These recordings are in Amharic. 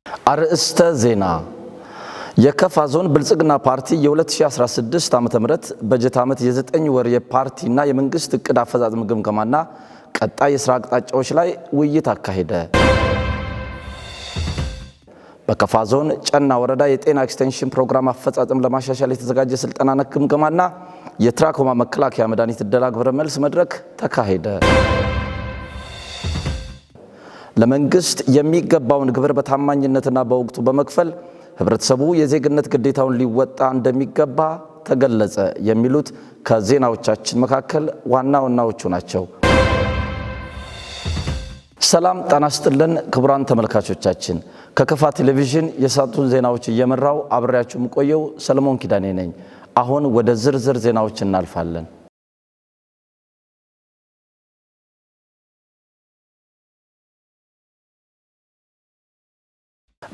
አርዕስተ ዜና። የከፋ ዞን ብልጽግና ፓርቲ የ2016 ዓ.ም በጀት ዓመት የ9 ወር የፓርቲና የመንግስት እቅድ አፈጻጸም ግምገማና ቀጣይ የስራ አቅጣጫዎች ላይ ውይይት አካሄደ። በከፋ ዞን ጨና ወረዳ የጤና ኤክስቴንሽን ፕሮግራም አፈጻጸም ለማሻሻል የተዘጋጀ ስልጠና ነክ ግምገማና የትራኮማ መከላከያ መድኃኒት ዕደላ ግብረ መልስ መድረክ ተካሄደ። ለመንግስት የሚገባውን ግብር በታማኝነትና በወቅቱ በመክፈል ህብረተሰቡ የዜግነት ግዴታውን ሊወጣ እንደሚገባ ተገለጸ። የሚሉት ከዜናዎቻችን መካከል ዋና ዋናዎቹ ናቸው። ሰላም ጤና ይስጥልን ክቡራን ተመልካቾቻችን፣ ከከፋ ቴሌቪዥን የሰዓቱን ዜናዎች እየመራው አብሬያችሁ የምቆየው ሰለሞን ኪዳኔ ነኝ። አሁን ወደ ዝርዝር ዜናዎች እናልፋለን።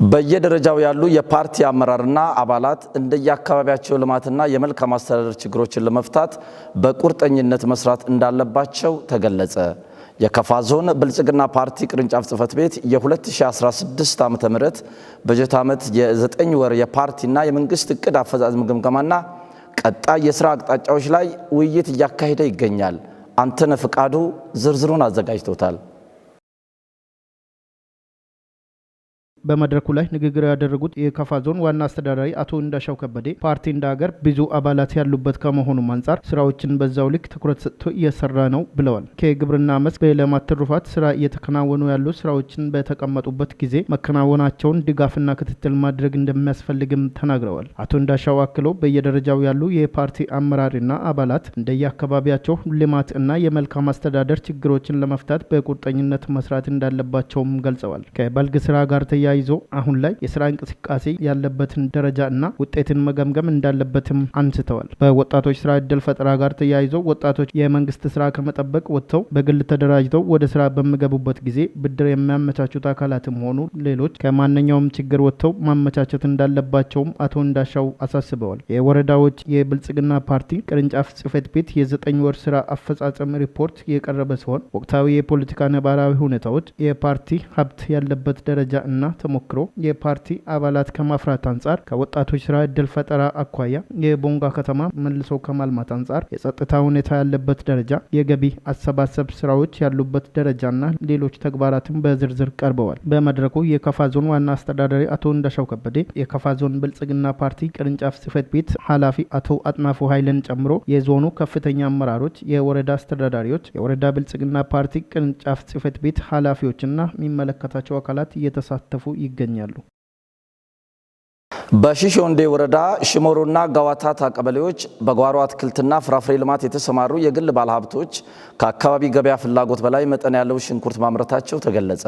በየደረጃው ያሉ የፓርቲ አመራርና አባላት እንደየአካባቢያቸው ልማትና የመልካም አስተዳደር ችግሮችን ለመፍታት በቁርጠኝነት መስራት እንዳለባቸው ተገለጸ። የከፋ ዞን ብልጽግና ፓርቲ ቅርንጫፍ ጽሕፈት ቤት የ2016 ዓ.ም በጀት ዓመት የ9 ወር የፓርቲና የመንግስት እቅድ አፈጻጸም ግምገማና ቀጣይ የስራ አቅጣጫዎች ላይ ውይይት እያካሄደ ይገኛል። አንተነህ ፍቃዱ ዝርዝሩን አዘጋጅቶታል። በመድረኩ ላይ ንግግር ያደረጉት የከፋ ዞን ዋና አስተዳዳሪ አቶ እንዳሻው ከበደ ፓርቲ እንደ ሀገር ብዙ አባላት ያሉበት ከመሆኑም አንጻር ስራዎችን በዛው ልክ ትኩረት ሰጥቶ እየሰራ ነው ብለዋል። ከግብርና መስክ በሌማት ትሩፋት ስራ እየተከናወኑ ያሉ ስራዎችን በተቀመጡበት ጊዜ መከናወናቸውን ድጋፍና ክትትል ማድረግ እንደሚያስፈልግም ተናግረዋል። አቶ እንዳሻው አክለው በየደረጃው ያሉ የፓርቲ አመራርና አባላት እንደየአካባቢያቸው ልማት እና የመልካም አስተዳደር ችግሮችን ለመፍታት በቁርጠኝነት መስራት እንዳለባቸውም ገልጸዋል። ከበልግ ስራ ጋር ተያይዞ አሁን ላይ የስራ እንቅስቃሴ ያለበትን ደረጃ እና ውጤትን መገምገም እንዳለበትም አንስተዋል። በወጣቶች ስራ እድል ፈጠራ ጋር ተያይዞ ወጣቶች የመንግስት ስራ ከመጠበቅ ወጥተው በግል ተደራጅተው ወደ ስራ በሚገቡበት ጊዜ ብድር የሚያመቻቹት አካላትም ሆኑ ሌሎች ከማንኛውም ችግር ወጥተው ማመቻቸት እንዳለባቸውም አቶ እንዳሻው አሳስበዋል። የወረዳዎች የብልጽግና ፓርቲ ቅርንጫፍ ጽሕፈት ቤት የ9 ወር ስራ አፈጻጸም ሪፖርት የቀረበ ሲሆን ወቅታዊ የፖለቲካ ነባራዊ ሁኔታዎች፣ የፓርቲ ሀብት ያለበት ደረጃ እና ተሞክሮ፣ የፓርቲ አባላት ከማፍራት አንጻር፣ ከወጣቶች ስራ እድል ፈጠራ አኳያ፣ የቦንጋ ከተማ መልሶ ከማልማት አንጻር፣ የጸጥታ ሁኔታ ያለበት ደረጃ፣ የገቢ አሰባሰብ ስራዎች ያሉበት ደረጃና ሌሎች ተግባራትን በዝርዝር ቀርበዋል። በመድረኩ የከፋ ዞን ዋና አስተዳዳሪ አቶ እንዳሻው ከበደ፣ የከፋ ዞን ብልጽግና ፓርቲ ቅርንጫፍ ጽሕፈት ቤት ኃላፊ አቶ አጥናፉ ኃይልን ጨምሮ የዞኑ ከፍተኛ አመራሮች፣ የወረዳ አስተዳዳሪዎች፣ የወረዳ ብልጽግና ፓርቲ ቅርንጫፍ ጽሕፈት ቤት ኃላፊዎችና የሚመለከታቸው አካላት እየተሳተፉ ይገኛሉ። በሺሾንዴ ወረዳ ሽሞሮና ጋዋታታ ቀበሌዎች በጓሮ አትክልትና ፍራፍሬ ልማት የተሰማሩ የግል ባለሀብቶች ከአካባቢ ገበያ ፍላጎት በላይ መጠን ያለው ሽንኩርት ማምረታቸው ተገለጸ።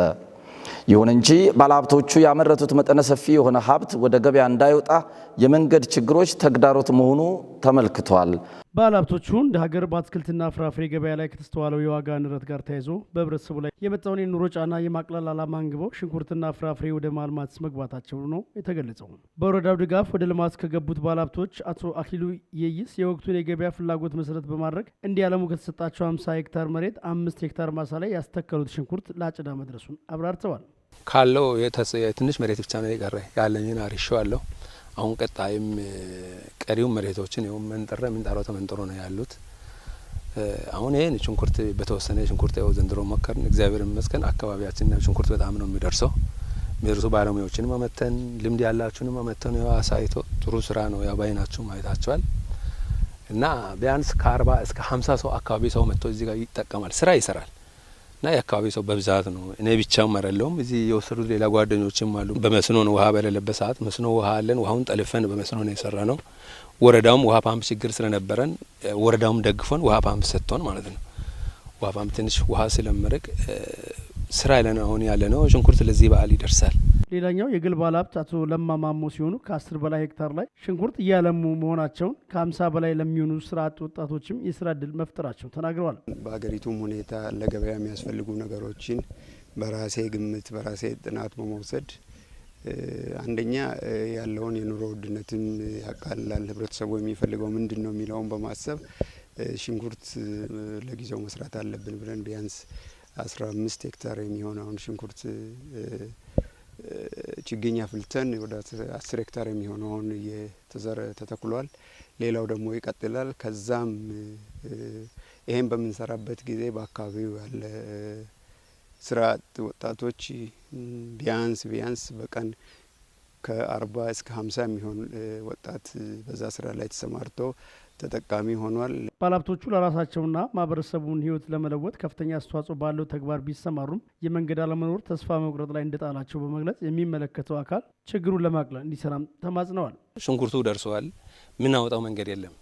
ይሁን እንጂ ባለሀብቶቹ ያመረቱት መጠነ ሰፊ የሆነ ሀብት ወደ ገበያ እንዳይወጣ የመንገድ ችግሮች ተግዳሮት መሆኑ ተመልክቷል። ባለሀብቶቹ እንደ ሀገር በአትክልትና ፍራፍሬ ገበያ ላይ ከተስተዋለው የዋጋ ንረት ጋር ተያይዞ በህብረተሰቡ ላይ የመጣውን የኑሮ ጫና የማቅለል ዓላማ አንግበው ሽንኩርትና ፍራፍሬ ወደ ማልማት መግባታቸው ነው የተገለጸው። በወረዳው ድጋፍ ወደ ልማት ከገቡት ባለሀብቶች አቶ አኪሉ የይስ የወቅቱን የገበያ ፍላጎት መሰረት በማድረግ እንዲያለሙ ከተሰጣቸው 50 ሄክታር መሬት 5 ሄክታር ማሳ ላይ ያስተከሉት ሽንኩርት ለአጨዳ መድረሱን አብራርተዋል። ካለው ትንሽ መሬት ብቻ ነው የቀረ፣ ያለኝን አርሼዋለሁ። አሁን ቀጣይም ቀሪው መሬቶችን ይኸው መንጥረ ምንጣሮ ተመንጥሮ ነው ያሉት። አሁን ይሄን ሽንኩርት በተወሰነ ሽንኩርት ያው ዘንድሮ ሞከርን፣ እግዚአብሔር ይመስገን። አካባቢያችን ሽንኩርት በጣም ነው የሚደርሰው። የሚደርሱ ባለሙያዎችንም አመተን ልምድ ያላችሁንም አመተን ያው አሳይቶ ጥሩ ስራ ነው፣ ያው ባይናችሁ ማየታቸዋል። እና ቢያንስ ከ40 እስከ 50 ሰው አካባቢ ሰው መጥቶ እዚህ ጋር ይጠቀማል፣ ስራ ይሰራል። እና የአካባቢ ሰው በብዛት ነው። እኔ ብቻም አይደለሁም። እዚህ የወሰዱት ሌላ ጓደኞችም አሉ። በመስኖ ነው፣ ውሃ በሌለበት ሰዓት መስኖ ውሃ አለን። ውሃውን ጠልፈን በመስኖ ነው የሰራነው። ወረዳውም ውሃ ፓምፕ ችግር ስለነበረን ወረዳውም ደግፎን ውሃ ፓምፕ ሰጥቶን ማለት ነው። ውሃ ፓምፕ ትንሽ ውሃ ስለምርቅ ስራ ያለ አሁን ያለ ነው። ሽንኩርት ለዚህ በዓል ይደርሳል። ሌላኛው የግል ባለሀብት አቶ ለማ ማሞ ሲሆኑ ከ10 በላይ ሄክታር ላይ ሽንኩርት እያለሙ መሆናቸውን፣ ከ50 በላይ ለሚሆኑ ስራ አጥ ወጣቶችም የስራ እድል መፍጠራቸውን ተናግረዋል። በሀገሪቱም ሁኔታ ለገበያ የሚያስፈልጉ ነገሮችን በራሴ ግምት በራሴ ጥናት በመውሰድ አንደኛ ያለውን የኑሮ ውድነትን ያቃልላል፣ ህብረተሰቡ የሚፈልገው ምንድን ነው የሚለውን በማሰብ ሽንኩርት ለጊዜው መስራት አለብን ብለን ቢያንስ 15 ሄክታር የሚሆነውን ሽንኩርት ችግኝ አፍልተን ወደ 10 ሄክታር የሚሆነውን እየተዘረ ተተክሏል። ሌላው ደግሞ ይቀጥላል። ከዛም ይሄን በምንሰራበት ጊዜ በአካባቢው ያለ ስራ አጥ ወጣቶች ቢያንስ ቢያንስ በቀን ከ40 እስከ 50 የሚሆን ወጣት በዛ ስራ ላይ ተሰማርቶ ተጠቃሚ ሆኗል። ባለሀብቶቹ ለራሳቸውና ማህበረሰቡን ህይወት ለመለወጥ ከፍተኛ አስተዋጽኦ ባለው ተግባር ቢሰማሩም የመንገድ አለመኖር ተስፋ መቁረጥ ላይ እንደጣላቸው በመግለጽ የሚመለከተው አካል ችግሩን ለማቅለል እንዲሰራም ተማጽነዋል። ሽንኩርቱ ደርሰዋል። ምናወጣው መንገድ የለም።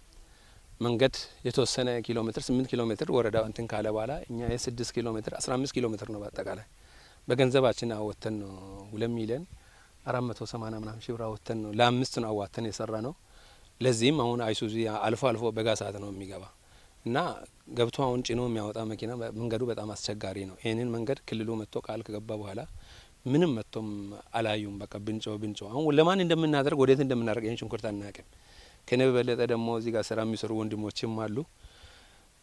መንገድ የተወሰነ ኪሎ ሜትር 8 ኪሎ ሜትር ወረዳው እንትን ካለ በኋላ እኛ የ6 ኪሎ ሜትር 15 ኪሎ ሜትር ነው በአጠቃላይ በገንዘባችን አወጥተን ነው 2,480,000 ምናምን ሺህ ብር አወጥተን ነው ለአምስት ነው አዋጥተን የሰራ ነው። ለዚህም አሁን አይሱዙ አልፎ አልፎ በጋ ሰዓት ነው የሚገባ እና ገብቶ አሁን ጭኖ የሚያወጣ መኪና መንገዱ በጣም አስቸጋሪ ነው። ይሄንን መንገድ ክልሉ መጥቶ ቃል ከገባ በኋላ ምንም መጥቶም አላዩም። በቃ ብንጮ አሁን ለማን እንደምናደርግ ወዴት እንደምናደርግ ይሄን ሽንኩርት አናውቅም። ከኔ በበለጠ ደግሞ እዚህ ጋር ስራ የሚሰሩ ወንድሞችም አሉ።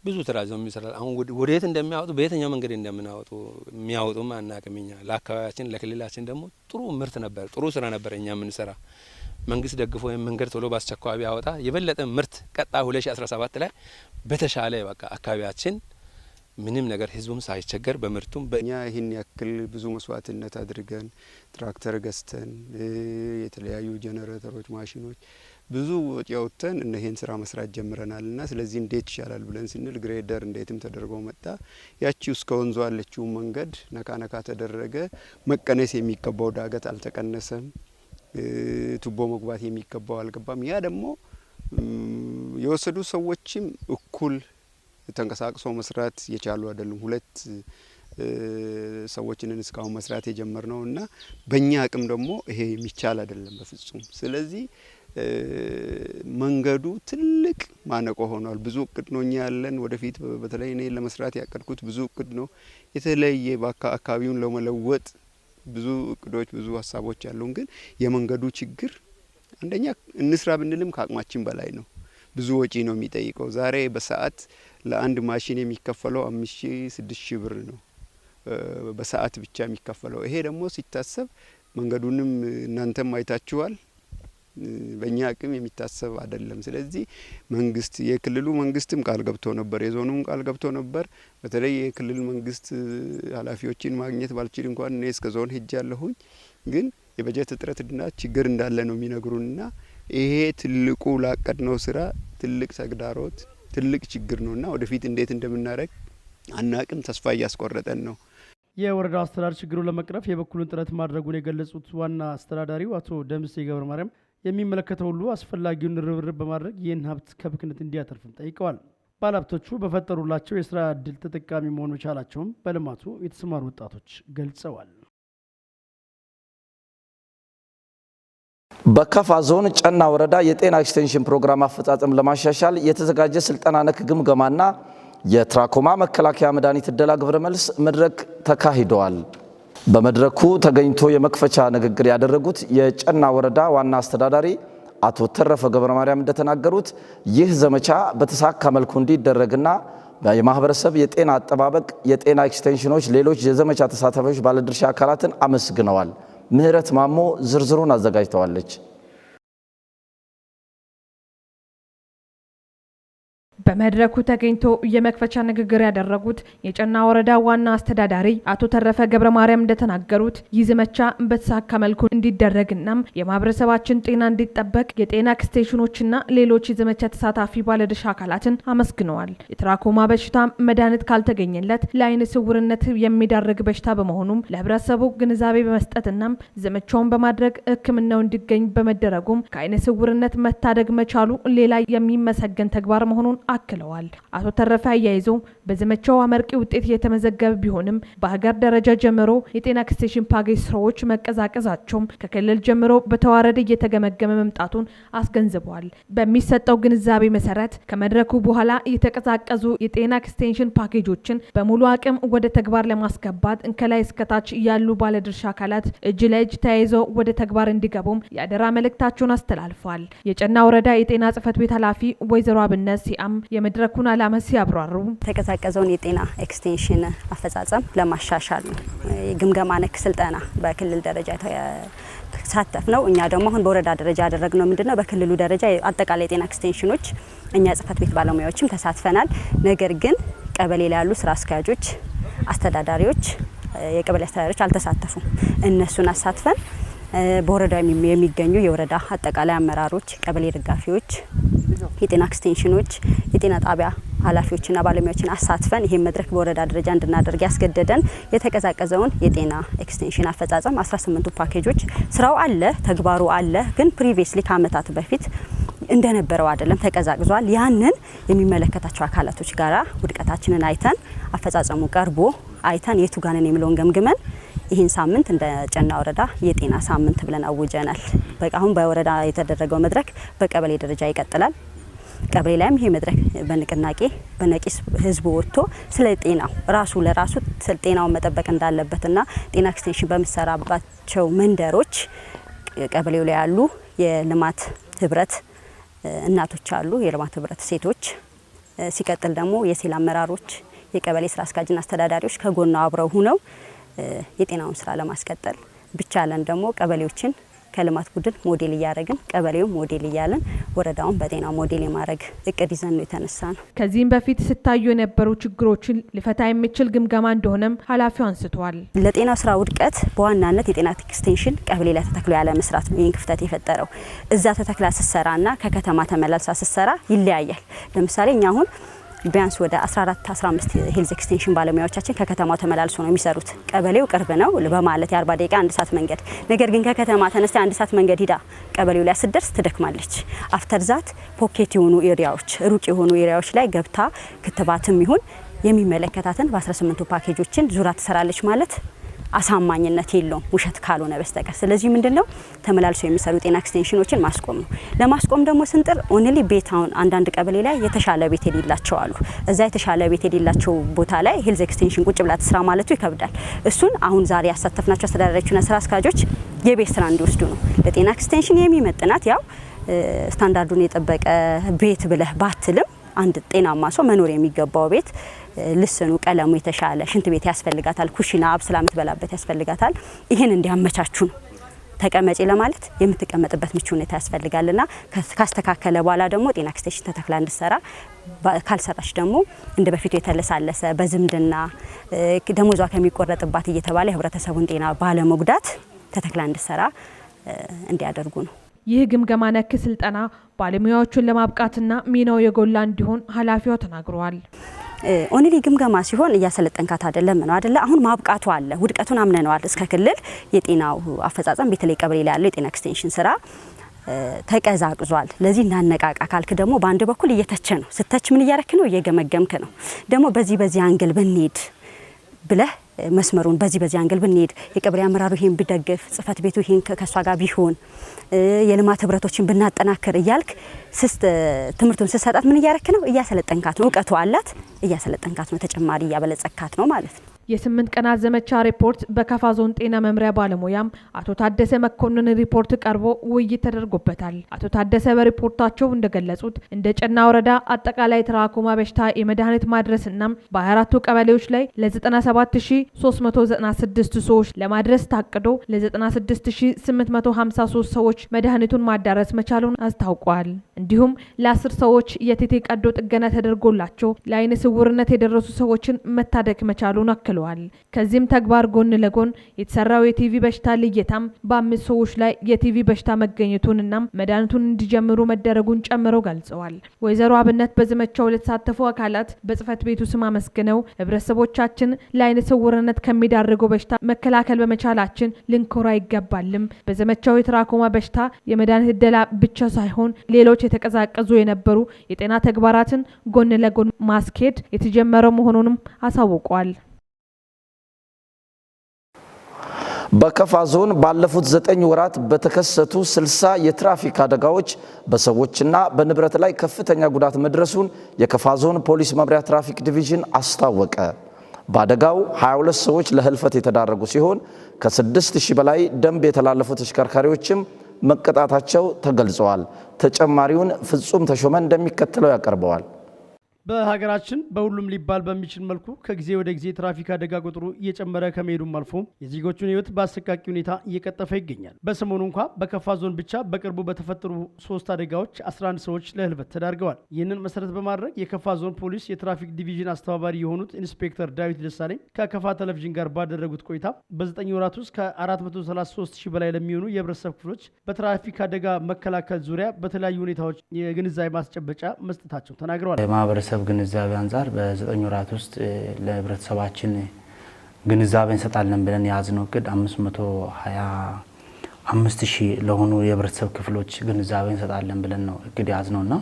ብዙ ተራዘው የሚሰራ አሁን ወዴት እንደሚያወጡ በየትኛው መንገድ እንደምናወጡ የሚያወጡም አናውቅም። እኛ ለአካባቢያችን ለክልላችን ደግሞ ጥሩ ምርት ነበር፣ ጥሩ ስራ ነበር እኛ የምንሰራ። መንግስት ደግፎ ይሄን መንገድ ቶሎ ባስቸኳይ ቢያወጣ የበለጠ ምርት ቀጣይ 2017 ላይ በተሻለ በቃ አካባቢያችን ምንም ነገር ህዝቡም ሳይቸገር በምርቱም እኛ ይሄን ያክል ብዙ መስዋዕትነት አድርገን ትራክተር ገዝተን የተለያዩ ጀነሬተሮች፣ ማሽኖች ብዙ ወጪ አውጥተን ይሄን ስራ መስራት ጀምረናልና ስለዚህ እንዴት ይሻላል ብለን ስንል ግሬደር እንዴትም ተደርጎ መጣ። ያቺው እስከ ወንዙ ያለችው መንገድ ነካ ነካ ተደረገ። መቀነስ የሚገባው ዳገት አልተቀነሰም። ቱቦ መግባት የሚገባው አልገባም። ያ ደግሞ የወሰዱ ሰዎችም እኩል ተንቀሳቅሶ መስራት የቻሉ አይደሉም። ሁለት ሰዎችን እስካሁን መስራት የጀመርነውና በእኛ አቅም ደግሞ ይሄ የሚቻል አይደለም በፍጹም። ስለዚህ መንገዱ ትልቅ ማነቆ ሆኗል። ብዙ እቅድ ነው እኛ ያለን ወደፊት። በተለይ እኔ ለመስራት ያቀድኩት ብዙ እቅድ ነው። የተለየ አካባቢውን ለመለወጥ ብዙ እቅዶች ብዙ ሀሳቦች ያሉን፣ ግን የመንገዱ ችግር አንደኛ እንስራ ብንልም ከአቅማችን በላይ ነው። ብዙ ወጪ ነው የሚጠይቀው። ዛሬ በሰዓት ለአንድ ማሽን የሚከፈለው 5,000 6,000 ብር ነው በሰዓት ብቻ የሚከፈለው። ይሄ ደግሞ ሲታሰብ መንገዱንም እናንተም አይታችኋል፣ በእኛ አቅም የሚታሰብ አይደለም። ስለዚህ መንግስት የክልሉ መንግስትም ቃል ገብቶ ነበር፣ የዞኑም ቃል ገብቶ ነበር። በተለይ የክልል መንግስት ኃላፊዎችን ማግኘት ባልችል እንኳን እኔ እስከ ዞን ሄጃለሁኝ። ግን የበጀት እጥረትና ችግር እንዳለ ነው የሚነግሩንና ይሄ ትልቁ ላቀድነው ስራ ትልቅ ተግዳሮት ትልቅ ችግር ነውና ወደፊት እንዴት እንደምናደርግ አናቅም። ተስፋ እያስቆረጠን ነው። የወረዳው አስተዳደር ችግሩን ለመቅረፍ የበኩሉን ጥረት ማድረጉን የገለጹት ዋና አስተዳዳሪው አቶ ደምሴ ገብረ ማርያም የሚመለከተው ሁሉ አስፈላጊውን ርብርብ በማድረግ ይህን ሀብት ከብክነት እንዲያተርፍም ጠይቀዋል። ባለሀብቶቹ በፈጠሩላቸው የስራ እድል ተጠቃሚ መሆን መቻላቸውም በልማቱ የተሰማሩ ወጣቶች ገልጸዋል። በከፋ ዞን ጨና ወረዳ የጤና ኤክስቴንሽን ፕሮግራም አፈጻጸም ለማሻሻል የተዘጋጀ ስልጠና ነክ ግምገማና የትራኮማ መከላከያ መድኃኒት እደላ ግብረ መልስ መድረክ ተካሂደዋል። በመድረኩ ተገኝቶ የመክፈቻ ንግግር ያደረጉት የጨና ወረዳ ዋና አስተዳዳሪ አቶ ተረፈ ገብረ ማርያም እንደተናገሩት ይህ ዘመቻ በተሳካ መልኩ እንዲደረግና የማህበረሰብ የጤና አጠባበቅ፣ የጤና ኤክስቴንሽኖች፣ ሌሎች የዘመቻ ተሳታፊዎች ባለድርሻ አካላትን አመስግነዋል። ምህረት ማሞ ዝርዝሩን አዘጋጅተዋለች። በመድረኩ ተገኝቶ የመክፈቻ ንግግር ያደረጉት የጨና ወረዳ ዋና አስተዳዳሪ አቶ ተረፈ ገብረ ማርያም እንደተናገሩት ይህ ዘመቻ በተሳካ መልኩ እንዲደረግና የማህበረሰባችን ጤና እንዲጠበቅ የጤና ኤክስቴንሽኖችና ሌሎች የዘመቻ ተሳታፊ ባለድርሻ አካላትን አመስግነዋል። የትራኮማ በሽታ መድኃኒት ካልተገኘለት ለአይነ ስውርነት የሚዳርግ በሽታ በመሆኑም ለህብረተሰቡ ግንዛቤ በመስጠትና ዘመቻውን በማድረግ ሕክምናው እንዲገኝ በመደረጉም ከአይነ ስውርነት መታደግ መቻሉ ሌላ የሚመሰገን ተግባር መሆኑን አክለዋል። አቶ ተረፈ አያይዞ በዘመቻው አመርቂ ውጤት የተመዘገበ ቢሆንም በሀገር ደረጃ ጀምሮ የጤና ኤክስቴንሽን ፓኬጅ ስራዎች መቀዛቀዛቸውም ከክልል ጀምሮ በተዋረደ እየተገመገመ መምጣቱን አስገንዝበዋል። በሚሰጠው ግንዛቤ መሰረት ከመድረኩ በኋላ የተቀዛቀዙ የጤና ኤክስቴንሽን ፓኬጆችን በሙሉ አቅም ወደ ተግባር ለማስገባት ከላይ እስከታች ያሉ ባለድርሻ አካላት እጅ ለእጅ ተያይዘው ወደ ተግባር እንዲገቡም የአደራ መልእክታቸውን አስተላልፈዋል። የጨና ወረዳ የጤና ጽሕፈት ቤት ኃላፊ ወይዘሮ አብነት ሲአም የመድረኩን ዓላማ ሲያብራሩ የተቀዛቀዘውን የጤና ኤክስቴንሽን አፈጻጸም ለማሻሻል ነው። ግምገማ ነክ ስልጠና በክልል ደረጃ የተሳተፍ ነው። እኛ ደግሞ አሁን በወረዳ ደረጃ ያደረግነው ምንድነው? በክልሉ ደረጃ አጠቃላይ የጤና ኤክስቴንሽኖች እኛ ጽህፈት ቤት ባለሙያዎችም ተሳትፈናል። ነገር ግን ቀበሌ ላይ ያሉ ስራ አስኪያጆች፣ አስተዳዳሪዎች፣ የቀበሌ አስተዳዳሪዎች አልተሳተፉም። እነሱን አሳትፈን በወረዳ የሚገኙ የወረዳ አጠቃላይ አመራሮች፣ ቀበሌ ደጋፊዎች፣ የጤና ኤክስቴንሽኖች፣ የጤና ጣቢያ ኃላፊዎችና ባለሙያዎችን አሳትፈን ይሄን መድረክ በወረዳ ደረጃ እንድናደርግ ያስገደደን የተቀዛቀዘውን የጤና ኤክስቴንሽን አፈጻጸም 18ቱ ፓኬጆች ስራው አለ፣ ተግባሩ አለ፣ ግን previously ከአመታት በፊት እንደነበረው አይደለም፣ ተቀዛቅዟል። ያንን የሚመለከታቸው አካላቶች ጋራ ውድቀታችንን አይተን አፈጻጸሙ ቀርቦ አይተን የቱ ጋር ነን የሚለውን ገምግመን ይህን ሳምንት እንደ ጨና ወረዳ የጤና ሳምንት ብለን አውጀናል። በቃ አሁን በወረዳ የተደረገው መድረክ በቀበሌ ደረጃ ይቀጥላል። ቀበሌ ላይም ይሄ መድረክ በንቅናቄ በነቂስ ህዝቡ ወጥቶ ስለ ጤናው ራሱ ለራሱ ስለ ጤናውን መጠበቅ እንዳለበትና ጤና ኤክስቴንሽን በሚሰራባቸው መንደሮች ቀበሌው ላይ ያሉ የልማት ህብረት እናቶች አሉ፣ የልማት ህብረት ሴቶች፣ ሲቀጥል ደግሞ የሴል አመራሮች፣ የቀበሌ ስራ አስኪያጅና አስተዳዳሪዎች ከጎኗ አብረው ሁነው የጤናውን ስራ ለማስቀጠል ቢቻለን ደግሞ ቀበሌዎችን ከልማት ቡድን ሞዴል እያደረግን ቀበሌውን ሞዴል እያለን ወረዳውን በጤና ሞዴል የማድረግ እቅድ ይዘን ነው የተነሳ ነው። ከዚህም በፊት ሲታዩ የነበሩ ችግሮችን ሊፈታ የሚችል ግምገማ እንደሆነም ኃላፊው አንስተዋል። ለጤናው ስራ ውድቀት በዋናነት የጤና ኤክስቴንሽን ቀበሌ ላይ ተተክሎ ያለ መስራት ነው ይህን ክፍተት የፈጠረው። እዛ ተተክላ ስትሰራና ከከተማ ተመላልሳ ስትሰራ ይለያያል። ለምሳሌ እኛ አሁን ቢያንስ ወደ 14 15 health extension ባለሙያዎቻችን ከከተማው ተመላልሶ ነው የሚሰሩት። ቀበሌው ቅርብ ነው በማለት የ40 ደቂቃ አንድ ሰዓት መንገድ፣ ነገር ግን ከከተማ ተነስታ አንድ ሰዓት መንገድ ሂዳ ቀበሌው ላይ ስትደርስ ትደክማለች። After that pocket የሆኑ area ዎች፣ ሩቅ የሆኑ area ዎች ላይ ገብታ ክትባትም ይሁን የሚመለከታትን በ18ቱ ፓኬጆችን ዙራ ትሰራለች ማለት አሳማኝነት የለውም ውሸት ካልሆነ በስተቀር። ስለዚህ ምንድነው ተመላልሶ የሚሰሩ ጤና ኤክስቴንሽኖችን ማስቆም ነው። ለማስቆም ደግሞ ስንጥር only ቤት አሁን አንዳንድ ቀበሌ ላይ የተሻለ ቤት የሌላቸው አሉ። እዛ የተሻለ ቤት የሌላቸው ቦታ ላይ health extension ቁጭ ብላ ትስራ ማለቱ ይከብዳል። እሱን አሁን ዛሬ ያሳተፍናቸው አስተዳዳሪዎችና ስራ አስኪያጆች የቤት ስራ እንዲወስዱ ነው። ለጤና ኤክስቴንሽን የሚመጥናት ያው ስታንዳርዱን የጠበቀ ቤት ብለህ ባትልም አንድ ጤናማ ሰው መኖር የሚገባው ቤት ልስኑ፣ ቀለሙ የተሻለ ሽንት ቤት ያስፈልጋታል። ኩሽና አብስላ የምትበላበት ያስፈልጋታል። ይህን እንዲያመቻቹ ነው። ተቀመጪ ለማለት የምትቀመጥበት ምቹ ሁኔታ ያስፈልጋልና ካስተካከለ በኋላ ደግሞ ጤና ኤክስቴንሽን ተተክላ እንድትሰራ፣ ካልሰራች ደግሞ እንደ በፊቱ የተለሳለሰ በዝምድና ደሞዟ ከሚቆረጥባት እየተባለ የህብረተሰቡን ጤና ባለመጉዳት ተተክላ እንድትሰራ እንዲያደርጉ ነው። ይህ ግምገማ ነክ ስልጠና ባለሙያዎቹን ለማብቃትና ሚናው የጎላ እንዲሆን ኃላፊዋ ተናግረዋል። Only ግምገማ ሲሆን እያሰለጠንካት አይደለም ነው አይደለ? አሁን ማብቃቱ አለ፣ ውድቀቱን አምነነዋል። እስከ ክልል የጤናው አፈጻጸም በተለይ ቀበሌ ላይ ያለው የጤና ኤክስቴንሽን ስራ ተቀዛቅዟል። ለዚህ እናነቃቃ ካልክ ደግሞ በአንድ በኩል እየተቸ ነው። ስተች ምን እያረክ ነው? እየገመገምክ ነው። ደግሞ በዚህ በዚህ angle ብንሄድ ብለህ መስመሩን በዚህ በዚህ angle ብንሄድ የቀበሌ አመራሩ ይሄን ቢደግፍ፣ ጽህፈት ቤቱ ይሄን ከሷ ጋር ቢሆን፣ የልማት ህብረቶችን ብናጠናክር እያልክ ትምህርቱን ስትሰጣት ምን እያረክ ነው? እያሰለጠንካት ነው። እውቀቱ አላት፣ እያሰለጠንካት ነው። ተጨማሪ እያበለጸካት ነው ማለት ነው። የ8 ቀናት ዘመቻ ሪፖርት በከፋ ዞን ጤና መምሪያ ባለሙያም አቶ ታደሰ መኮንን ሪፖርት ቀርቦ ውይይት ተደርጎበታል። አቶ ታደሰ በሪፖርታቸው እንደገለጹት እንደ ጨና ወረዳ አጠቃላይ ትራኮማ በሽታ የመድኃኒት ማድረስና በ24ቱ ቀበሌዎች ላይ ለ97396 ሰዎች ለማድረስ ታቅዶ ለ96853 ሰዎች መድኃኒቱን ማዳረስ መቻሉን አስታውቋል። እንዲሁም ለ10 ሰዎች የቴቴ ቀዶ ጥገና ተደርጎላቸው ለአይነ ስውርነት የደረሱ ሰዎችን መታደግ መቻሉን አክለዋል። ከዚህም ተግባር ጎን ለጎን የተሰራው የቲቢ በሽታ ልየታም በ5 ሰዎች ላይ የቲቢ በሽታ መገኘቱንና መድኃኒቱን እንዲጀምሩ መደረጉን ጨምረው ገልጸዋል። ወይዘሮ አብነት በዘመቻው ለተሳተፉ አካላት በጽህፈት ቤቱ ስም አመስግነው ህብረተሰቦቻችን ለአይነ ስውርነት ከሚዳርገው በሽታ መከላከል በመቻላችን ልንኮራ ይገባልም። በዘመቻው የትራኮማ በሽታ የመድኃኒት እደላ ብቻ ሳይሆን ሌሎች የተቀዛቀዙ የነበሩ የጤና ተግባራትን ጎን ለጎን ማስኬድ የተጀመረው መሆኑንም አሳውቋል። በከፋ ዞን ባለፉት 9 ወራት በተከሰቱ 60 የትራፊክ አደጋዎች በሰዎችና በንብረት ላይ ከፍተኛ ጉዳት መድረሱን የከፋ ዞን ፖሊስ መምሪያ ትራፊክ ዲቪዥን አስታወቀ። በአደጋው 22 ሰዎች ለህልፈት የተዳረጉ ሲሆን ከ6000 በላይ ደንብ የተላለፉ ተሽከርካሪዎችም መቀጣታቸው ተገልጸዋል። ተጨማሪውን ፍጹም ተሾመ እንደሚከተለው ያቀርበዋል። በሀገራችን በሁሉም ሊባል በሚችል መልኩ ከጊዜ ወደ ጊዜ ትራፊክ አደጋ ቁጥሩ እየጨመረ ከመሄዱም አልፎ የዜጎቹን ሕይወት በአሰቃቂ ሁኔታ እየቀጠፈ ይገኛል። በሰሞኑ እንኳ በከፋ ዞን ብቻ በቅርቡ በተፈጠሩ 3 አደጋዎች 11 ሰዎች ለህልፈት ተዳርገዋል። ይህንን መሰረት በማድረግ የከፋ ዞን ፖሊስ የትራፊክ ዲቪዥን አስተባባሪ የሆኑት ኢንስፔክተር ዳዊት ደሳለኝ ከከፋ ቴሌቪዥን ጋር ባደረጉት ቆይታ በ9 ወራት ውስጥ ከ433 ሺህ በላይ ለሚሆኑ የህብረተሰብ ክፍሎች በትራፊክ አደጋ መከላከል ዙሪያ በተለያዩ ሁኔታዎች የግንዛቤ ማስጨበጫ መስጠታቸው ተናግረዋል። ማህበረሰብ ግንዛቤ አንፃር በ9 ወራት ውስጥ ለህብረተሰባችን ግንዛቤ እንሰጣለን ብለን የያዝነው እቅድ 525 ሺህ ለሆኑ የህብረተሰብ ክፍሎች ግንዛቤ እንሰጣለን ብለን ነው እቅድ የያዝነውና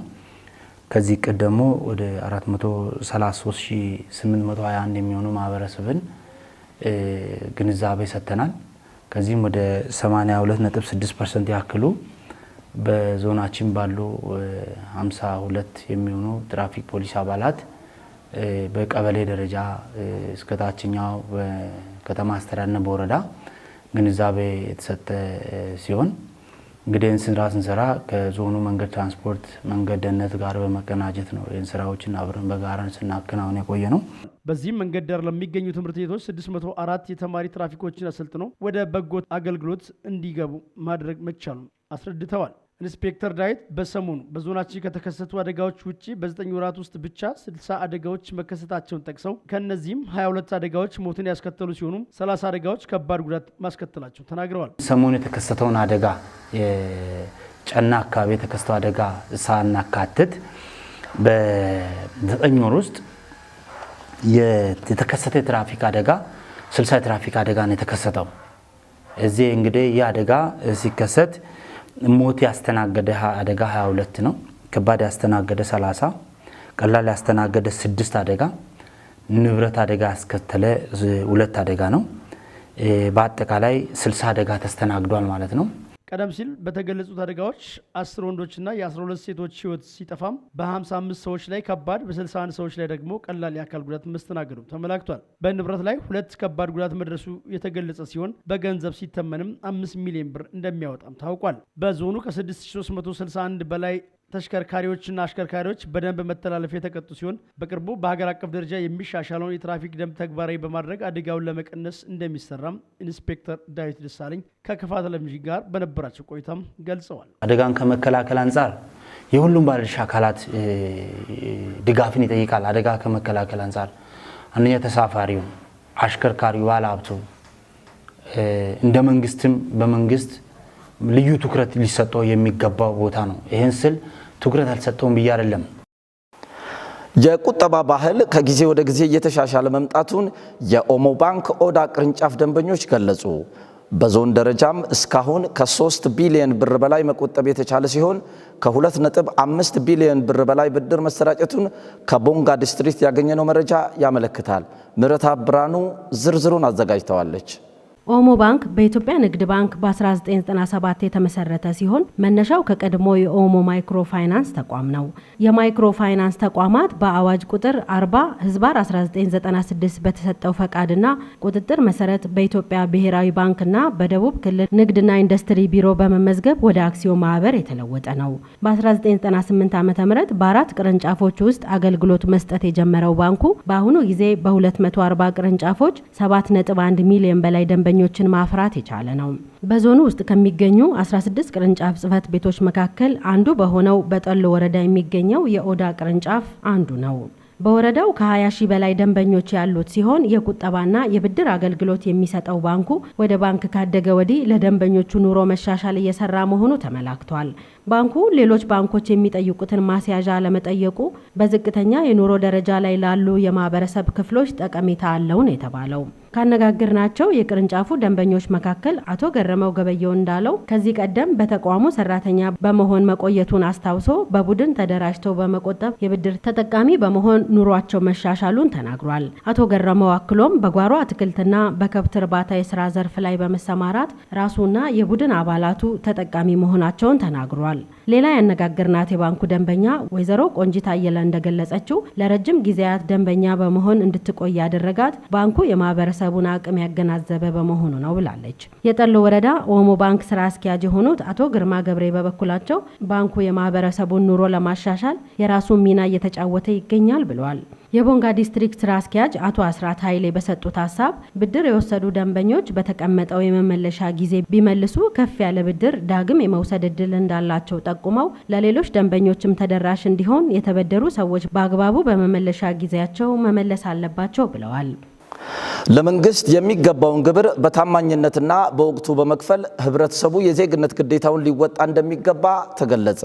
ከዚህ እቅድ ደግሞ ወደ 433821 የሚሆኑ ማህበረሰብን ግንዛቤ ሰጥተናል። ከዚህም ወደ 82.6% ያክሉ በዞናችን ባሉ 52 የሚሆኑ ትራፊክ ፖሊስ አባላት በቀበሌ ደረጃ እስከ ታችኛው በከተማ አስተዳደርና በወረዳ ግንዛቤ የተሰጠ ሲሆን እንግዲህ ስራ ስንሰራ ከዞኑ መንገድ ትራንስፖርት መንገድ ደህንነት ጋር በመቀናጀት ነው ይህን ስራዎችን አብረን በጋራ ስናከናውን የቆየ ነው። በዚህም መንገድ ዳር ለሚገኙ ትምህርት ቤቶች 604 የተማሪ ትራፊኮችን አሰልጥኖ ወደ በጎ አገልግሎት እንዲገቡ ማድረግ መቻሉን አስረድተዋል። ኢንስፔክተር ዳዊት በሰሞኑ በዞናችን ከተከሰቱ አደጋዎች ውጪ በ9 ወራት ውስጥ ብቻ 60 አደጋዎች መከሰታቸውን ጠቅሰው ከነዚህም 22 አደጋዎች ሞትን ያስከተሉ ሲሆኑ 30 አደጋዎች ከባድ ጉዳት ማስከተላቸው ተናግረዋል። ሰሞኑ የተከሰተውን አደጋ የጨና አካባቢ የተከሰተው አደጋ ሳናካትት በ9 ወር ውስጥ የተከሰተ የትራፊክ አደጋ 60 የትራፊክ አደጋ ነው የተከሰተው። እዚህ እንግዲህ ይህ አደጋ ሲከሰት ሞት ያስተናገደ አደጋ 22 ነው። ከባድ ያስተናገደ 30፣ ቀላል ያስተናገደ 6 አደጋ፣ ንብረት አደጋ ያስከተለ 2 አደጋ ነው። በአጠቃላይ 60 አደጋ ተስተናግዷል ማለት ነው። ቀደም ሲል በተገለጹት አደጋዎች 10 ወንዶችና የ12 ሴቶች ሕይወት ሲጠፋም በ55 ሰዎች ላይ ከባድ በ61 ሰዎች ላይ ደግሞ ቀላል የአካል ጉዳት መስተናገዱ ተመላክቷል። በንብረት ላይ 2 ከባድ ጉዳት መድረሱ የተገለጸ ሲሆን በገንዘብ ሲተመንም 5 ሚሊዮን ብር እንደሚያወጣም ታውቋል። በዞኑ ከ6361 በላይ ተሽከርካሪዎችና አሽከርካሪዎች በደንብ መተላለፍ የተቀጡ ሲሆን በቅርቡ በሀገር አቀፍ ደረጃ የሚሻሻለውን የትራፊክ ደንብ ተግባራዊ በማድረግ አደጋውን ለመቀነስ እንደሚሰራም ኢንስፔክተር ዳዊት ደሳለኝ ከከፋ ቴሌቪዥን ጋር በነበራቸው ቆይታም ገልጸዋል። አደጋን ከመከላከል አንጻር የሁሉም ባለድርሻ አካላት ድጋፍን ይጠይቃል። አደጋ ከመከላከል አንጻር አንደኛ ተሳፋሪው፣ አሽከርካሪው፣ ባለሀብቱ እንደ መንግስትም በመንግስት ልዩ ትኩረት ሊሰጠው የሚገባው ቦታ ነው። ይሄን ስል ትኩረት አልሰጠውም ብዬ አይደለም። የቁጠባ ባህል ከጊዜ ወደ ጊዜ እየተሻሻለ መምጣቱን የኦሞ ባንክ ኦዳ ቅርንጫፍ ደንበኞች ገለጹ። በዞን ደረጃም እስካሁን ከ3 ቢሊዮን ብር በላይ መቆጠብ የተቻለ ሲሆን ከ2.5 ቢሊዮን ብር በላይ ብድር መሰራጨቱን ከቦንጋ ዲስትሪክት ያገኘነው መረጃ ያመለክታል። ምህረት ብርሃኑ ዝርዝሩን አዘጋጅተዋለች። ኦሞ ባንክ በኢትዮጵያ ንግድ ባንክ በ1997 የተመሰረተ ሲሆን መነሻው ከቀድሞ የኦሞ ማይክሮ ፋይናንስ ተቋም ነው። የማይክሮ ፋይናንስ ተቋማት በአዋጅ ቁጥር 40/1996 በተሰጠው ፈቃድና ቁጥጥር መሰረት በኢትዮጵያ ብሔራዊ ባንክና በደቡብ ክልል ንግድና ኢንዱስትሪ ቢሮ በመመዝገብ ወደ አክሲዮን ማህበር የተለወጠ ነው። በ1998 ዓ.ም በ4 ቅርንጫፎች ውስጥ አገልግሎት መስጠት የጀመረው ባንኩ በአሁኑ ጊዜ በ240 ቅርንጫፎች 7.1 ሚሊዮን በላይ ደንበኞችን ማፍራት የቻለ ነው። በዞኑ ውስጥ ከሚገኙ 16 ቅርንጫፍ ጽህፈት ቤቶች መካከል አንዱ በሆነው በጠሎ ወረዳ የሚገኘው የኦዳ ቅርንጫፍ አንዱ ነው። በወረዳው ከ20 ሺህ በላይ ደንበኞች ያሉት ሲሆን የቁጠባና የብድር አገልግሎት የሚሰጠው ባንኩ ወደ ባንክ ካደገ ወዲህ ለደንበኞቹ ኑሮ መሻሻል እየሰራ መሆኑ ተመላክቷል። ባንኩ ሌሎች ባንኮች የሚጠይቁትን ማስያዣ ለመጠየቁ በዝቅተኛ የኑሮ ደረጃ ላይ ላሉ የማህበረሰብ ክፍሎች ጠቀሜታ አለው ነው የተባለው። ካነጋገርናቸው የቅርንጫፉ ደንበኞች መካከል አቶ ገረመው ገበየው እንዳለው ከዚህ ቀደም በተቋሙ ሰራተኛ በመሆን መቆየቱን አስታውሶ በቡድን ተደራጅተው በመቆጠብ የብድር ተጠቃሚ በመሆን ኑሯቸው መሻሻሉን ተናግሯል። አቶ ገረመው አክሎም በጓሮ አትክልትና በከብት እርባታ የስራ ዘርፍ ላይ በመሰማራት ራሱና የቡድን አባላቱ ተጠቃሚ መሆናቸውን ተናግሯል። ተናግረዋል። ሌላ ያነጋገርናት የባንኩ ደንበኛ ወይዘሮ ቆንጂት አየለ እንደገለጸችው ለረጅም ጊዜያት ደንበኛ በመሆን እንድትቆይ ያደረጋት ባንኩ የማህበረሰቡን አቅም ያገናዘበ በመሆኑ ነው ብላለች። የጠሎ ወረዳ ኦሞ ባንክ ስራ አስኪያጅ የሆኑት አቶ ግርማ ገብሬ በበኩላቸው ባንኩ የማህበረሰቡን ኑሮ ለማሻሻል የራሱን ሚና እየተጫወተ ይገኛል ብለዋል። የቦንጋ ዲስትሪክት ስራ አስኪያጅ አቶ አስራት ኃይሌ በሰጡት ሀሳብ ብድር የወሰዱ ደንበኞች በተቀመጠው የመመለሻ ጊዜ ቢመልሱ ከፍ ያለ ብድር ዳግም የመውሰድ እድል እንዳላቸው ጠቁመው ለሌሎች ደንበኞችም ተደራሽ እንዲሆን የተበደሩ ሰዎች በአግባቡ በመመለሻ ጊዜያቸው መመለስ አለባቸው ብለዋል። ለመንግስት የሚገባውን ግብር በታማኝነትና በወቅቱ በመክፈል ህብረተሰቡ የዜግነት ግዴታውን ሊወጣ እንደሚገባ ተገለጸ።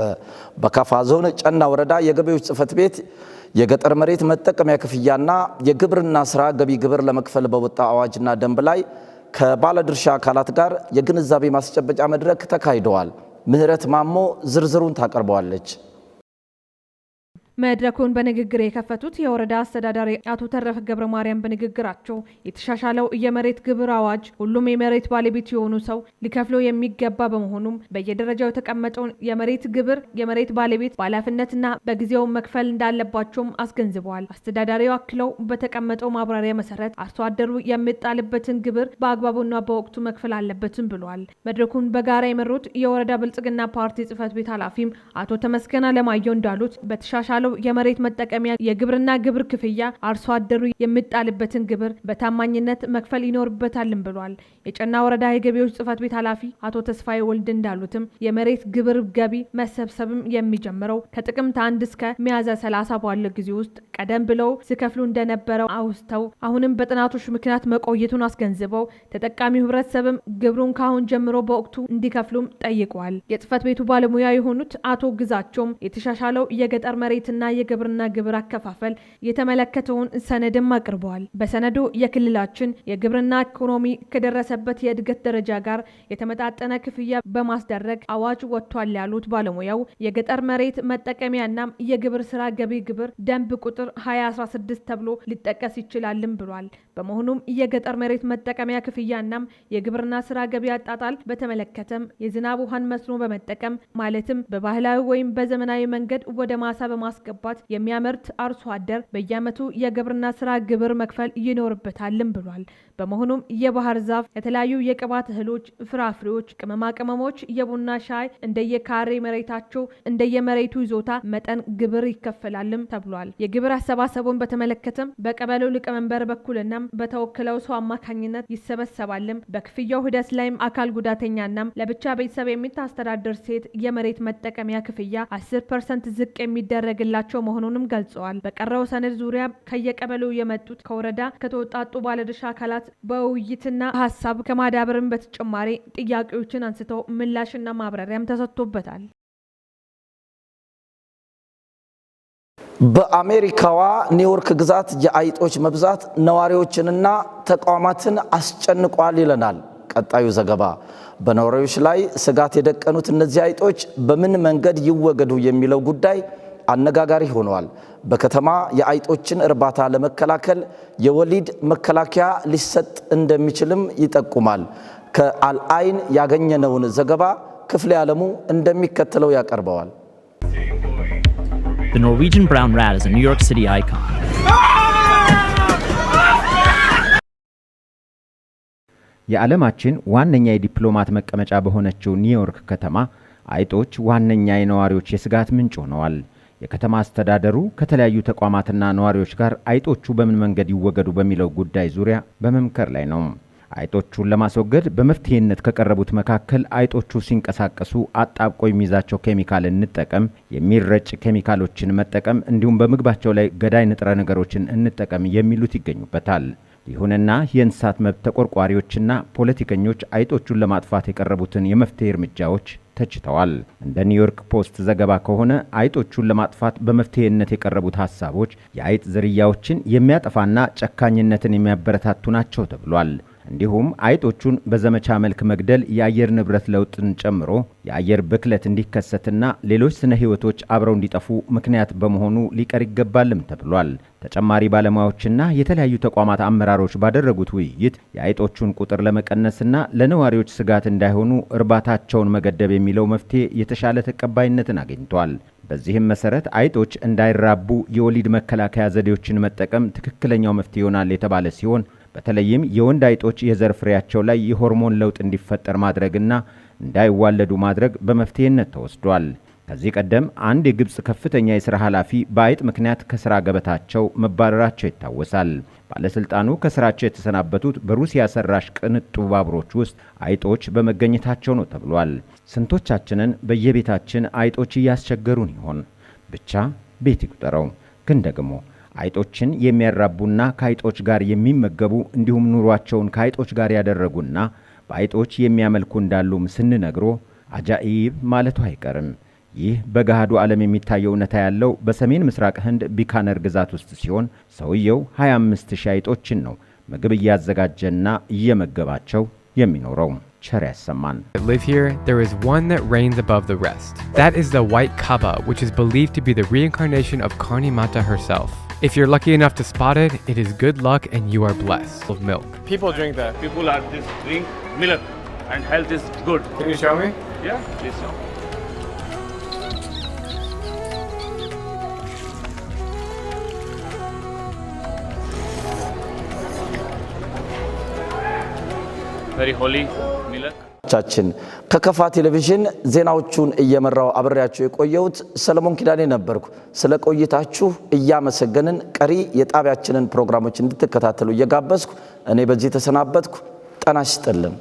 በካፋ ዞን ጨና ወረዳ የገቢዎች ጽሕፈት ቤት የገጠር መሬት መጠቀሚያ ክፍያና የግብርና ስራ ገቢ ግብር ለመክፈል በወጣ አዋጅና ደንብ ላይ ከባለድርሻ አካላት ጋር የግንዛቤ ማስጨበጫ መድረክ ተካሂደዋል። ምህረት ማሞ ዝርዝሩን ታቀርበዋለች። መድረኩን በንግግር የከፈቱት የወረዳ አስተዳዳሪ አቶ ተረፈ ገብረ ማርያም በንግግራቸው የተሻሻለው የመሬት ግብር አዋጅ ሁሉም የመሬት ባለቤት የሆኑ ሰው ሊከፍለው የሚገባ በመሆኑም በየደረጃው የተቀመጠውን የመሬት ግብር የመሬት ባለቤት በኃላፊነትና በጊዜው መክፈል እንዳለባቸውም አስገንዝበዋል። አስተዳዳሪው አክለው በተቀመጠው ማብራሪያ መሰረት አርሶ አደሩ የሚጣልበትን ግብር በአግባቡና በወቅቱ መክፈል አለበትም ብለዋል። መድረኩን በጋራ የመሩት የወረዳ ብልጽግና ፓርቲ ጽሕፈት ቤት ኃላፊም አቶ ተመስገን አለማየሁ እንዳሉት በተሻሻለው የመሬት መጠቀሚያ የግብርና ግብር ክፍያ አርሶ አደሩ የሚጣልበትን ግብር በታማኝነት መክፈል ይኖርበታልም ብሏል። የጨና ወረዳ የገቢዎች ጽሕፈት ቤት ኃላፊ አቶ ተስፋዬ ወልድ እንዳሉትም የመሬት ግብር ገቢ መሰብሰብም የሚጀምረው ከጥቅምት 1 እስከ ሚያዝያ 30 ባለው ጊዜ ውስጥ ቀደም ብለው ሲከፍሉ እንደነበረው አውስተው አሁንም በጥናቶች ምክንያት መቆየቱን አስገንዝበው ተጠቃሚው ሕብረተሰብም ግብሩን ካሁን ጀምሮ በወቅቱ እንዲከፍሉም ጠይቀዋል። የጽሕፈት ቤቱ ባለሙያ የሆኑት አቶ ግዛቸውም የተሻሻለው የገጠር መሬትና የግብርና ግብር አከፋፈል የተመለከተውን ሰነድም አቅርበዋል። በሰነዱ የክልላችን የግብርና ኢኮኖሚ ከደረሰበት የእድገት ደረጃ ጋር የተመጣጠነ ክፍያ በማስደረግ አዋጅ ወጥቷል ያሉት ባለሙያው የገጠር መሬት መጠቀሚያና የግብር ስራ ገቢ ግብር ደንብ ቁጥር 2016 ተብሎ ሊጠቀስ ይችላልም ብሏል። በመሆኑም የገጠር መሬት መጠቀሚያ ክፍያና የግብርና ስራ ገቢ አጣጣል በተመለከተም የዝናብ ውሃን መስኖ በመጠቀም ማለትም በባህላዊ ወይም በዘመናዊ መንገድ ወደ ማሳ በማስገባት የሚያመርት አርሶ አደር በየዓመቱ የግብርና ስራ ግብር መክፈል ይኖርበታልም ብሏል። በመሆኑም የባህር ዛፍ፣ የተለያዩ የቅባት እህሎች፣ ፍራፍሬዎች፣ ቅመማ ቅመሞች፣ የቡና ሻይ እንደየካሬ መሬታቸው እንደየመሬቱ ይዞታ መጠን ግብር ይከፈላልም ተብሏል። የግብር አሰባሰቡን በተመለከተም በቀበሌው ሊቀመንበር በኩልና በተወከለው ሰው አማካኝነት ይሰበሰባልም። በክፍያው ሂደት ላይም አካል ጉዳተኛና ለብቻ ቤተሰብ የምታስተዳድር ሴት የመሬት መጠቀሚያ ክፍያ 10% ዝቅ የሚደረግላቸው መሆኑንም ገልጸዋል። በቀረው ሰነድ ዙሪያ ከየቀበሌው የመጡት ከወረዳ ከተወጣጡ ባለድርሻ አካላት በውይይትና ሀሳብ ከማዳበርም በተጨማሪ ጥያቄዎችን አንስተው ምላሽና ማብራሪያም ተሰጥቶበታል። በአሜሪካዋ ኒውዮርክ ግዛት የአይጦች መብዛት ነዋሪዎችንና ተቋማትን አስጨንቋል ይለናል ቀጣዩ ዘገባ። በነዋሪዎች ላይ ስጋት የደቀኑት እነዚህ አይጦች በምን መንገድ ይወገዱ የሚለው ጉዳይ አነጋጋሪ ሆኗል። በከተማ የአይጦችን እርባታ ለመከላከል የወሊድ መከላከያ ሊሰጥ እንደሚችልም ይጠቁማል። ከአልአይን ያገኘነውን ዘገባ ክፍሌ ዓለሙ እንደሚከተለው ያቀርበዋል። The Norwegian brown rat is a New York City icon. የዓለማችን ዋነኛ የዲፕሎማት መቀመጫ በሆነችው ኒውዮርክ ከተማ አይጦች ዋነኛ የነዋሪዎች የስጋት ምንጭ ሆነዋል። የከተማ አስተዳደሩ ከተለያዩ ተቋማትና ነዋሪዎች ጋር አይጦቹ በምን መንገድ ይወገዱ በሚለው ጉዳይ ዙሪያ በመምከር ላይ ነው። አይጦቹን ለማስወገድ በመፍትሄነት ከቀረቡት መካከል አይጦቹ ሲንቀሳቀሱ አጣብቆ የሚይዛቸው ኬሚካል እንጠቀም፣ የሚረጭ ኬሚካሎችን መጠቀም እንዲሁም በምግባቸው ላይ ገዳይ ንጥረ ነገሮችን እንጠቀም የሚሉት ይገኙበታል። ይሁንና የእንስሳት መብት ተቆርቋሪዎችና ፖለቲከኞች አይጦቹን ለማጥፋት የቀረቡትን የመፍትሄ እርምጃዎች ተችተዋል። እንደ ኒውዮርክ ፖስት ዘገባ ከሆነ አይጦቹን ለማጥፋት በመፍትሄነት የቀረቡት ሀሳቦች የአይጥ ዝርያዎችን የሚያጠፋና ጨካኝነትን የሚያበረታቱ ናቸው ተብሏል። እንዲሁም አይጦቹን በዘመቻ መልክ መግደል የአየር ንብረት ለውጥን ጨምሮ የአየር ብክለት እንዲከሰትና ሌሎች ስነ ህይወቶች አብረው እንዲጠፉ ምክንያት በመሆኑ ሊቀር ይገባልም ተብሏል። ተጨማሪ ባለሙያዎችና የተለያዩ ተቋማት አመራሮች ባደረጉት ውይይት የአይጦቹን ቁጥር ለመቀነስና ለነዋሪዎች ስጋት እንዳይሆኑ እርባታቸውን መገደብ የሚለው መፍትሄ የተሻለ ተቀባይነትን አግኝቷል። በዚህም መሰረት አይጦች እንዳይራቡ የወሊድ መከላከያ ዘዴዎችን መጠቀም ትክክለኛው መፍትሄ ይሆናል የተባለ ሲሆን፣ በተለይም የወንድ አይጦች የዘር ፍሬያቸው ላይ የሆርሞን ለውጥ እንዲፈጠር ማድረግና እንዳይዋለዱ ማድረግ በመፍትሄነት ተወስዷል። ከዚህ ቀደም አንድ የግብፅ ከፍተኛ የሥራ ኃላፊ በአይጥ ምክንያት ከሥራ ገበታቸው መባረራቸው ይታወሳል። ባለሥልጣኑ ከስራቸው የተሰናበቱት በሩሲያ ሰራሽ ቅንጡ ባቡሮች ውስጥ አይጦች በመገኘታቸው ነው ተብሏል። ስንቶቻችንን በየቤታችን አይጦች እያስቸገሩን ይሆን? ብቻ ቤት ይቁጠረው። ግን ደግሞ አይጦችን የሚያራቡና ከአይጦች ጋር የሚመገቡ፣ እንዲሁም ኑሯቸውን ከአይጦች ጋር ያደረጉና በአይጦች የሚያመልኩ እንዳሉም ስንነግሮ አጃኢብ ማለቱ አይቀርም። ይህ በገሃዱ ዓለም የሚታየው እውነታ ያለው በሰሜን ምስራቅ ህንድ ቢካነር ግዛት ውስጥ ሲሆን፣ ሰውየው 25 ሺህ አይጦችን ነው ምግብ እያዘጋጀና እየመገባቸው የሚኖረው። ቸር ያሰማን። That live here, there is one that reigns above the rest. That is the white Kaba, which is believed to be the reincarnation of Karni Mata herself. If you're lucky enough to spot it, it is good luck and you are blessed. Of milk. People drink that. People are this drink milk and health is good. Can you show me? Yeah, please show. Very holy milk. ቻችን ከከፋ ቴሌቪዥን ዜናዎቹን እየመራው አብሬያችሁ የቆየሁት ሰለሞን ኪዳኔ ነበርኩ። ስለ ቆይታችሁ እያመሰገንን ቀሪ የጣቢያችንን ፕሮግራሞች እንድትከታተሉ እየጋበዝኩ እኔ በዚህ ተሰናበትኩ። ጤና ይስጥልን።